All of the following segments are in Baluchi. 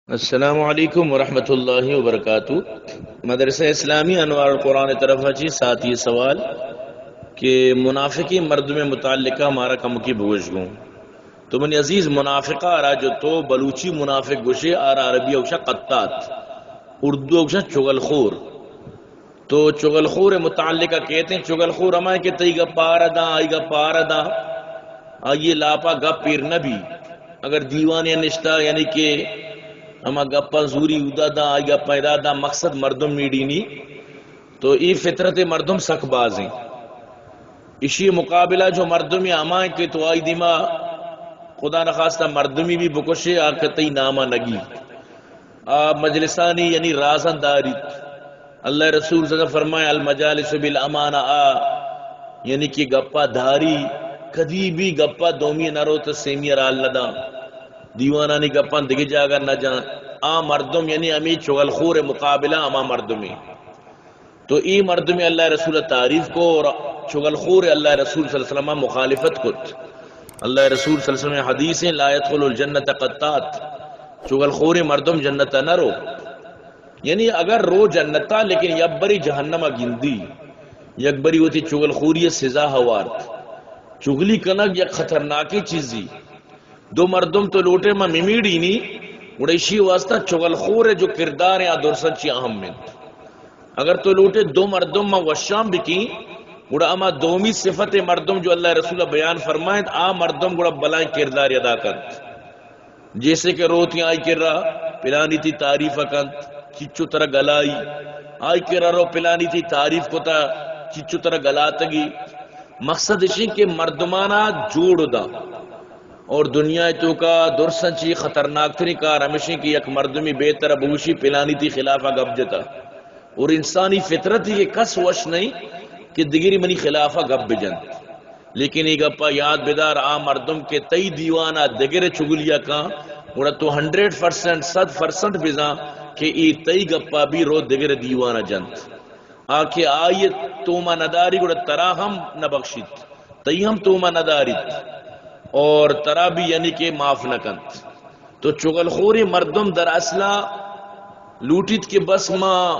السلام علیکم ورحمۃ اللہ وبرکاتہ۔ مدرسہ اسلامی انوار القرآن طرف چی ساتھی سوال کہ منافقی مردم متعلقہ مارا کمکی بگوش گوں۔ تو منی عزیز، منافقہ را جو تو بلوچی منافق گوشے، آرا عربی اوشا قطات، اردو اوشا چغل خور۔ تو چغل خور متعلقہ کہتے ہیں، چغل خور ہما کہ تئی گپ آرا داں، آئی گپ آرا داں، آئی لاپا گپ پیر نہ بی۔ اگر دیوانے نشتا، یعنی کہ ہما گپاں زوری ادا داں، آئی گپاں ادا داں، مقصد مردم میڑینی، تو ای فطرت مردم سک بازیں۔ اشی مقابلہ جو مردم ہمائیں کہ تو آئی دیما خدا نخواستہ مردمی بھی بکشے، آ کہ تئی ناما نگی۔ آ مجلسانی یعنی رازاں داریت۔ اللہ رسول صلی اللہ علیہ وسلم فرمائے، "المجالس بالامانہ"، آ یعنی کہ گپا داری، کدی بھی گپا دومی نہ روت، سیمی رال نہ داں، دیوانانی گپاں دگہ جاگہ نہ جاں۔ آ مردم یعنی ہمیں چغل خور مقابلہ ہما مردمی۔ تو ای مردم اللہ رسول تعریف کو اور چغل خور اللہ رسول صلی اللہ علیہ وسلم مخالفت کت۔ اللہ رسول صلی اللہ علیہ وسلم حدیث ہیں، "لا يدخل الجنة قطات"، چغل خور مردم جنت نہ رو۔ یعنی اگر رو جنتا، لیکن یک بری جہنم گندی، یک بری وتی چغل خوری سزا ہوارت۔ چغلی کنگ یک خطرناکیں چیزی۔ دو مردم تو لوٹے ما ممیڑینی، گڑا اشی واسطہ چغل خور جو کردار ہیں، آ درسن چی اہم انت۔ اگر تو لوٹے دو مردم ما وشان بکی، گڑا اما دومی صفت مردم جو اللہ رسول بیان فرمائیں، آ مردم گڑا بلائیں کردار ادا کنت۔ جیسے کہ روتی آئی کرا پلانی تی تعریف کنت، چچو ترا گلائی، آئی کرا رو پلانی تی تعریف کتا، چچو ترا گلاتگی۔ مقصد اشی کہ مردمانا جوڑ دا۔ اور دنیا توکا درسن چی خطرناک ترین کار ہمیشیں کہ یک مردمی بے ترا بوشی پلانی تی خلافا گپ جتا۔ اور انسانی فطرت یہ کس وش نہیں کہ دگری منی خلافا گپ بجنت۔ لیکن ای گپا یاد بدار، آ مردم کہ تئی دیوانا دگرے چگلیا کاں، گڑا تو ہنڈریڈ پرسنٹ، صد پرسنٹ بزاں کہ ای تئی گپا بھی رو دگرے دیوانا جنت۔ آ کہ آئی توما نداری، گڑا ترا ہم نبخشیت، تئی ہم توما نداریت اور ترا بھی یعنی کہ معاف نکنت۔ تو چغل خوری مردم در اصلا لوٹیت کہ بس ما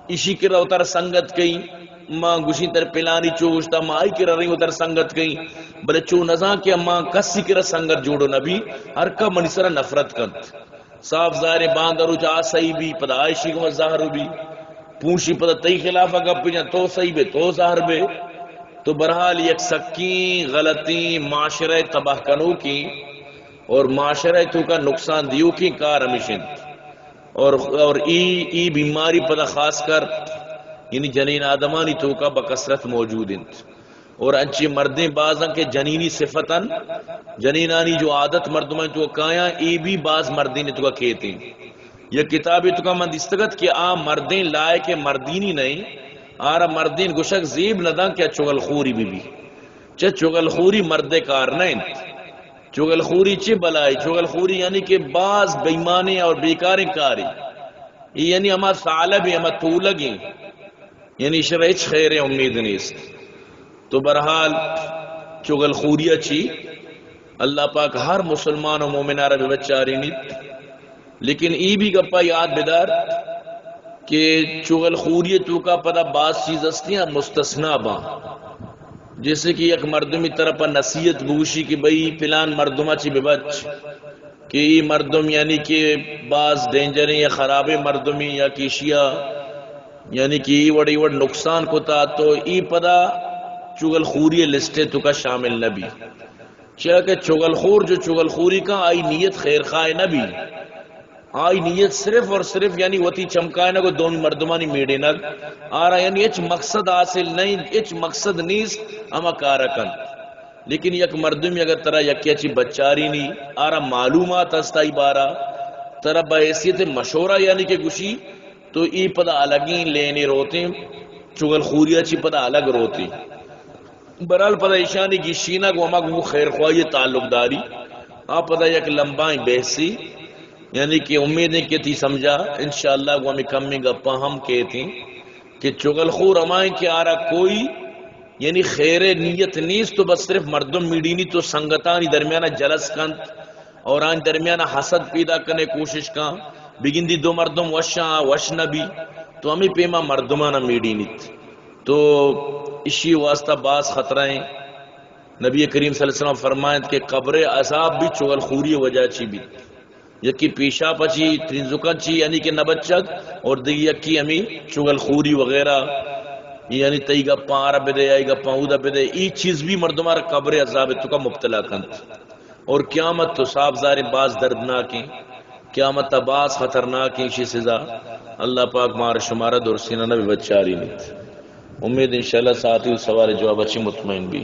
ایشی کرا وتر سنگت کئیں، ما گوشیں تر پلانی چو گوشتا، ما آئی کرا رئیں وتر سنگت کئیں، بلے چو نزاں کہ ما کسی کرا سنگت جوڑو نبی، ہر کا منی سرا نفرت کنت۔ صاف ظاہر ہے، باندروچ آ صحیح بی، پدا آئیشی گما زہر بی، پونشی پدا تئی خلافا گپ جن، تو صحیح بے، تو زہر بے۔ تو بہرحال یک سکیں غلطیں معاشرہ تباہ کنوکیں اور معاشرہ توکا نقصان دیوکیں کار ہمیش انت۔ اور، اور ای، ای بیماری پدا خاص کر یعنی جنین آدمانی توکا بکثرت موجود انت۔ اور انچیں مردیں بازاں کہ جنینی صفتاں، جنینانی جو عادت مردمانی توکا کایاں، ای بھی باز مردین توکا کیتیں۔ یک کتابے توکا من دیستگت کہ آ مردین لائق مردینی نہیں، آرا مردین گوشگ زیب نداں کہ چغل خوری بی بی۔ چہ چغل خوری مردے کار نہ انت۔ چغل خوری چی بلائی؟ چغل خوری یعنی کہ باز بےایمانیں اور بیکاریں کاری۔ ای یعنی ہما ثعلب ہیں، ہما تولگ ہیں۔ یعنی ایشرا ہچ خیر امید نیست۔ تو بہرحال چغل خوریا چی اللہ پاک ہر مسلمان و مومنا را بہ بچارینیت۔ لیکن ای بھی گپا یاد بدار کہ چغل خوری توکا پدا باز چیز ہستی ہیں مستثنی باں۔ جیسے کہ یک مردمی طرفا نصیحت بوشی کہ بھئی پلان مردما چی بہ بچ، کہ ای مردم یعنی کہ باز ڈینجریں یا خرابیں مردمیں یا کہ ایشیا یعنی کہ ای وڑ ای وڑ نقصان کتا، تو ای پدا چغل خوری لسٹے توکا شامل نہ بی۔ چیا کہ چغل خور جو چغل خوری کاں، آئی نیت خیر خواہ نہ بی۔ آئی نیت صرف اور صرف یعنی وتی چمکائنگ و دومی مردمانی میڑینگ، آرا یعنی ہچ مقصد حاصل نہیں، ہچ مقصد نیست، ہما کارا کنت۔ لیکن یک مردمی اگر ترا یکے چی بچارینی، آرا معلومات ہست آئی بارا، ترا بحیثیت مشورہ یعنی کہ گوشی، تو ای پدا الگیں لینے روتیں، چغل خوریا چی پدا الگ روتیں۔ بہرحال پدا ایشانی گیشینگ و ہما گوں خیر خواہی تعلق داری، آ پدا یک لمبائیں بحثی، یعنی کہ امید ہیں کہ تی سمجھا، انشاءاللہ گوں ہمیں کمیں گپاں ہم کہتیں کہ چغل خور ہمائیں کہ آرا کوئی یعنی خیر نیت نیست، تو بس صرف مردم میڑینی تو سنگتانی درمیان جلس کنت، اور آن درمیان حسد پیدا کنے کوشش کاں، بگندی دو مردم وشاں، وش نہ بی، تو ہمیں پیما مردمانا میڑینیت۔ تو اشی واسطہ باز خطرہ ہیں۔ نبی کریم صلی اللہ علیہ وسلم فرمائنت کہ قبر عذاب بھی چغل خوری وجہ چی بیت۔ یکی پیشاپ چی، ترینزکان چی، یعنی کہ نہ بچگ، اور دیگی یکی ہمیں چغل خوری وغیرہ، یعنی تئی گپاں آرا بدے، آئی گپاں اودا بدے، ای چیز بھی مردمار قبر عذاب تو کا مبتلا کنت۔ اور قیامت تو صاف ظاہر باز دردناک ہیں، قیامت تا باز خطرناک ہیں، اشی سزا۔ اللہ پاک مار شمارا درسینا نہ بچاری نیت۔ امید انشاءاللہ ساتھی سوال جواب اچھی مطمئن بھی۔